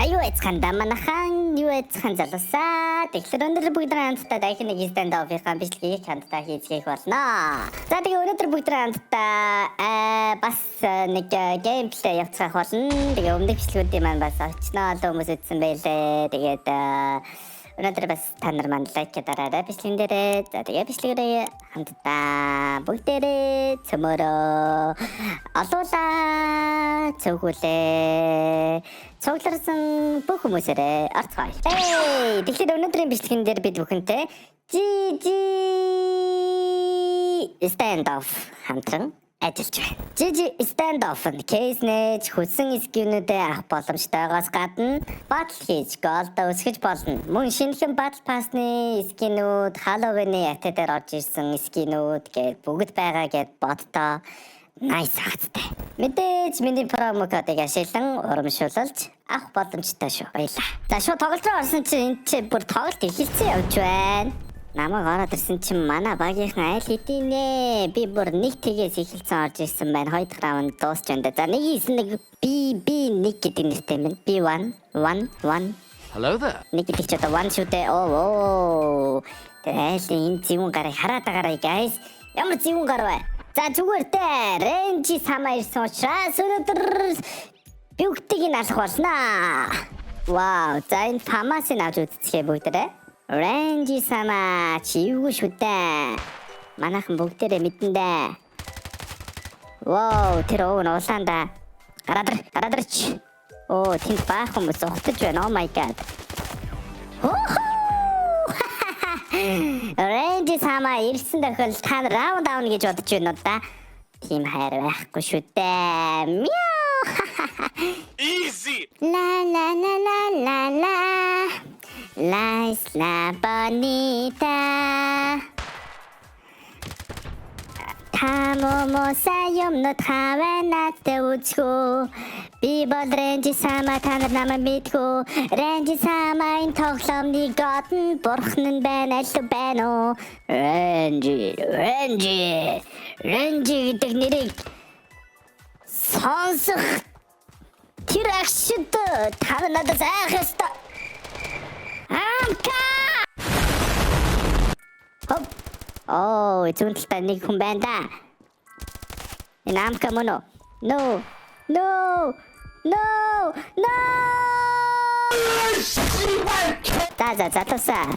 Юу яцхан да, манайхан, юу яцхан залуусаа. Тэгэхээр өнөөдөр бүгд хамтдаа дахин нэг Standoff-ийн бичлэгийг хамтдаа хийцгээх болно. За, тэгээ өнөөдөр бүгд хамтдаа бас нэг gameplay явууцгаах болно. Тэгээ өмнөх бичлэгүүдийн маань бас очноо олон хүмүүс үзсэн байлээ. Тэгээд өнөөдөр бас та нар маань like дараарай бичлэгэн дээрээ. За, тэгээ бичлэгээрээ хамтдаа бүгдээрээ цөмөрөө олуулаа цөөхүүлээ. Цугларсан бүх хүмүүсээрээ орцгоё. Эй, тэгэхээр өнөөдрийн бичлэгэн дээр бид бүхэнтэй GG Standoff хамтран ажиллаж байна. GG Standoff нь case нээж хүссэн skin үүдээ авах боломжтойгоос гадна battle хийж gold өсгөж болно. Мөн шинэхэн Battle Pass-ны skin үүд, Halloween-ы ятэ дээр орж ирсэн skin үүд гээд бүгд байгаа гэд боддоо nice хацтай. Мэдээж миний promo кодыг ашиглан урамшуулж авах боломжтой шүү. Баярлаа. За, шууд тоглолт руу орсон чинь энэ чи бүр тоглолт эхэлсэн явж байна. Намайг ороод ирсэн чинь манай багийнхан аль хэдийн нэ. Би бүр нэг тгээс эхэлсэн орж ирсэн байна. Хоёр дахь раунд дуусч байна. За, нэг исэн нэг B B нэг гэдэг нэртэй юм байна. B 1 1 1. Hello there. Нэг гэдэг чи одоо one шүү дээ. Оо оо. Тэр айлын энэ зэвүүн гарыг хараад байгаарай, guys. Ямар зэвүүн гар вэ? За, зүгээр дээ. Ренжи самаа ирсэн учраас өнөөдөр бүгдийг нь алах болно. Вау, за, энэ FAMAS-ыг авч үзцгээе бүгдээрээ. Ренжи сама чи эвгүй шүү дээ. Манайхан бүгдээрээ мэдэн дээ. Вау, тэр өө нь улаан да. Гараад ир, гараад ирч. Оо, тэнд баах хүмүүс зугтаж байна. Oh my god. Ренжи сама ирсэн тохиолдолд та нар раунд авна гэж бодож байна уу да? Тийм хайр байхгүй шүү дээ. Мяу. Easy. La la la la la la. La isla bonita. Та муу юмнууд хаваа надтай үзгөө. Би бол Ренжи сама, та нар намайг мэдгүү. Ренжи сама энэ тоглоомны god нь, бурхан нь байна, аль байна уу? Ренжи, Ренжи, Ренжи гэдэг нэрийг сонсох тэр агшид та нар надаас айх ёстой. Амка! Хоп. Оо, зүүн талдаа нэг хүн байна да. Энэ амка мөн үү? No. No. No. No. За за, залуусаа.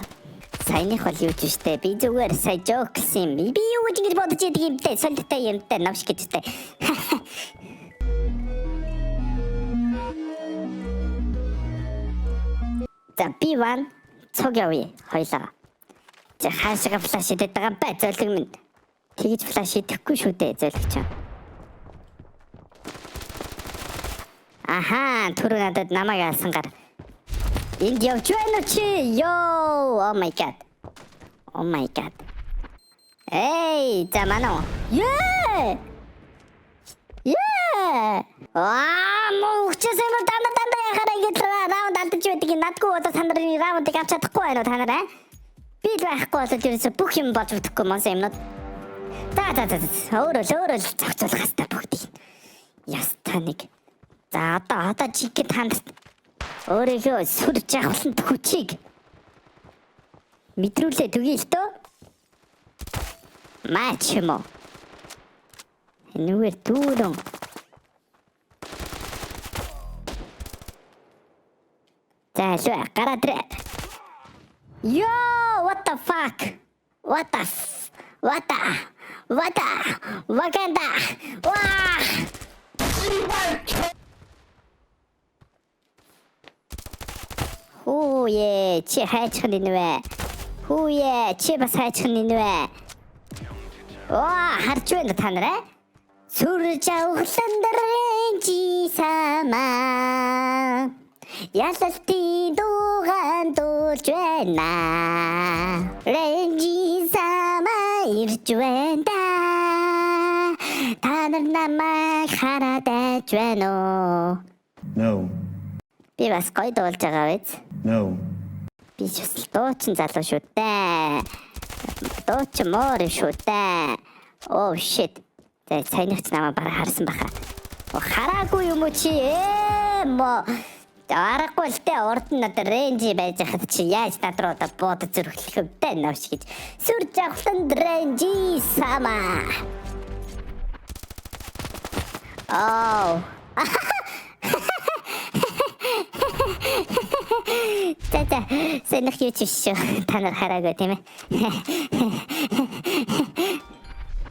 Саяных бол юу ч штэ. Би зүгээр сая joke лсэн юм. Би юу гэж ингэж бодож идэг юм бэ? Солиотой юм тэ новш гэж тэ. За, B1 цуг явъя хоёлаа. За, хаашаа flash идэх байгаа юм бэ, зөлөг минь? Тэгэж flash идэхгүй шүү дээ, зөлөг чинь. Аха, түрүү надад намайг алсан гар. Энд явж байна уу чи? Йоо, oh my god. Oh my god. Эй, за, манай. Ее! Ее! Аа, муу хүчээс юм дандаа дандаа яхаараа ингэж раунд алдаж байдаг юм. Надгүй одоо та нарын раундыг авч чадахгүй байна уу та нар, аа? Би л байхгүй болоод ерөөсө бүх юм болж өгдөхгүй монсон юмнууд. За за за за. Өөрөө л өөрөө л зохицуулах хэвээр бүгдийг. Яста нэг. За, одоо чиг танд өөрийнхөө сүр жавхлан хүчийг мэдрүүлээ төгье л дөө. Мач юм уу? Энүүгээр дүүрэн. За, аль гараад ирээ. Yo, what the fuck? What the f What the What the Wakanda. Ваа! Хүүе, чи хайчих нь вэ? Хүүе, чи бас хайчих нь вэ? Оо, харж байна та нар аа? Сүр жавхлан ренжи сама. Ялалтын дуугаан дуулж байна. Ренжи сама ирж байна да. Та нар намайг хараад айж байна уу? No. Би бас гоё дуулж байгаа биз? No. Би ч бас л дуучин залуу шүү дээ. Дуучин моор шүү дээ. Oh shit. За, саяных ч намайг бараг харсан баха. О, хараагүй юм уу чи? Мо. Аргагүй л дээ, урд нь одоо Ренжи байж хахад чи яаж над руу одоо буудаж зүрхлэх вэ новш гэж. Сүр жавхланд Ренжи сама. Oh. За за, сэнэх юу ч биш шүү. Та нар хараагүй тийм ээ.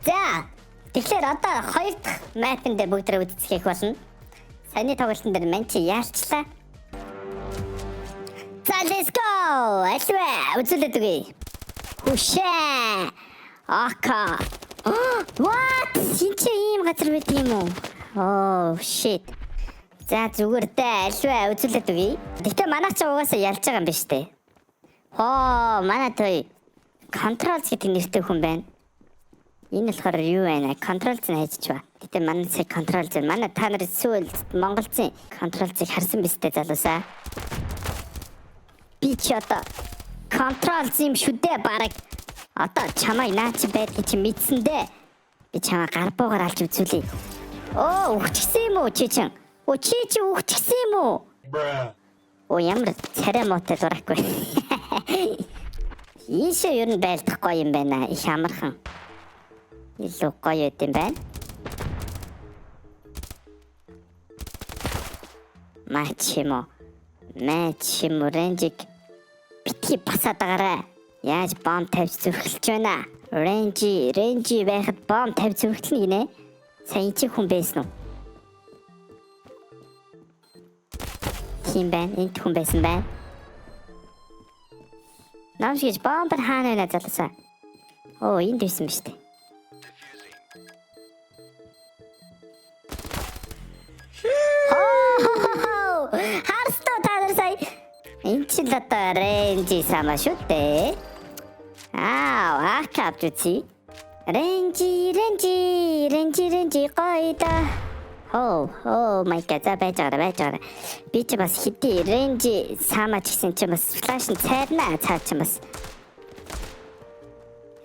За, тэгэхээр одоо хоёр дахь map н дээр бүгдээрээ үздэцгээх болно. Саяны тоглолтын дээр мань чи яалчлаа. За, let's go. Альва үзүүлээд өгье. Хүшээ. Ака. What? Энд чи ийм газар байт юм уу? Oh shit. За, зүгээр дээ. Альва үзүүлээд өгье. Гэхдээ манайх ч угаасаа ялж байгаа юм биш үү? Хоо, манай той Control гэдэг нэртэй хүн байна. Энэ болохоор юу байна? Control Z хайчиж ба. Гэтэ манай сая Control Z. Манай та нар сүүл Монголцын Control Z-ыг харсан биз дээ, залуусаа. Би чи одоо Control Z юм шүү дээ бараг. Одоо чамайг наа чи байдгийг чи мэдсэн дээ. Би чамайг гар буугаар алж үзүүлье. Оо, үхчихсэн юм уу чи чин? Оо, чи чи үхчихсэн юм уу? Bruh. Оо, ямар царай муутай дураагүй. Ийшээ ер нь байлдах гоё юм байна. Их амархан. Илүү гоё юм байна. Мачимо. Мачимо ренжик битгий басаад агараа. Яаж бомб тавьж зүрхэлж байна? Ренжи, ренжи байхад бомб тавьж зүрхэлнэ гинэ. Сайн чи хүн байсан уу? Тийм байна. Энд хүн байсан байна. Намш гэж бомб хаана байна, залуусаа? Оо, энд байсан биз дээ. Харстаа та нар сая. Энд чи л одоо Ренжи сама шүү дээ. Аа, АК авч үзье. Ренжи, Ренжи, Ренжи, Ренжи гоё да. Oh, oh my god, за байж байгаарай, байж байгаарай. Би чи бас хэдий Ренжи сама ч гэсэн чи бас flash нь цайрна, цаа чи бас.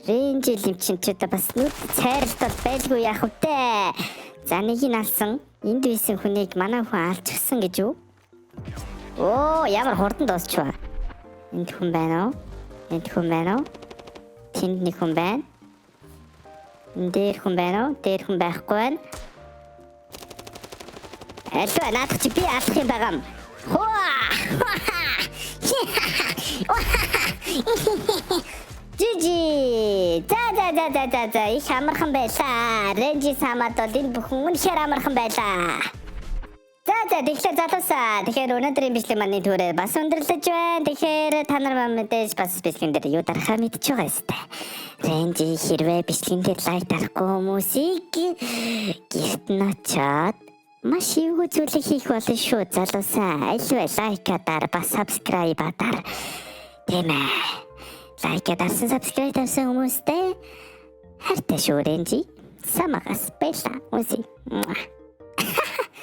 Ренжи лим чин чи одоо бас нүд цайралт бол байлгүй яах вэ? За, нэг нь алсан. Энд байсан хүнийг манай хүн алчихсан гэж юу? Оо, ямар хурдан дуусчихва. Энд хүн байна уу? Энд хүн байна уу? Тэнд нэг хүн байна. Энэ дээр хүн байна уу? Дээр хүн байхгүй байна. Альва наадах чи би алах юм байгаам. Хуа! GG. За за за за за за, их амархан байлаа. Ренжи самад бол энэ бүхэн үнэхээр амархан байлаа. За за, тэгэхээр залуусаа. Тэгэхээр өнөөдрийн бичлэг маань түрээ бас өндөрлөж байна. Тэгэхээр та нар маань мэдээж бас бичлэгэн дээр юу дарахаа мэдчихэж байгаа ёстой. Ренжи хэрвээ бичлэгэн дээр like дарахгүй хүмүүсийг гэрт нь очиод маш эвгүй зүйлийг хийх болно шүү, залуусаа. Альва like дар, бас subscribe дар. Тийм ээ. Like дарсан, subscribe дарсан хүмүүстэй хайртай шүү, Ренжи. Самагаас баярлаа. Үгүй.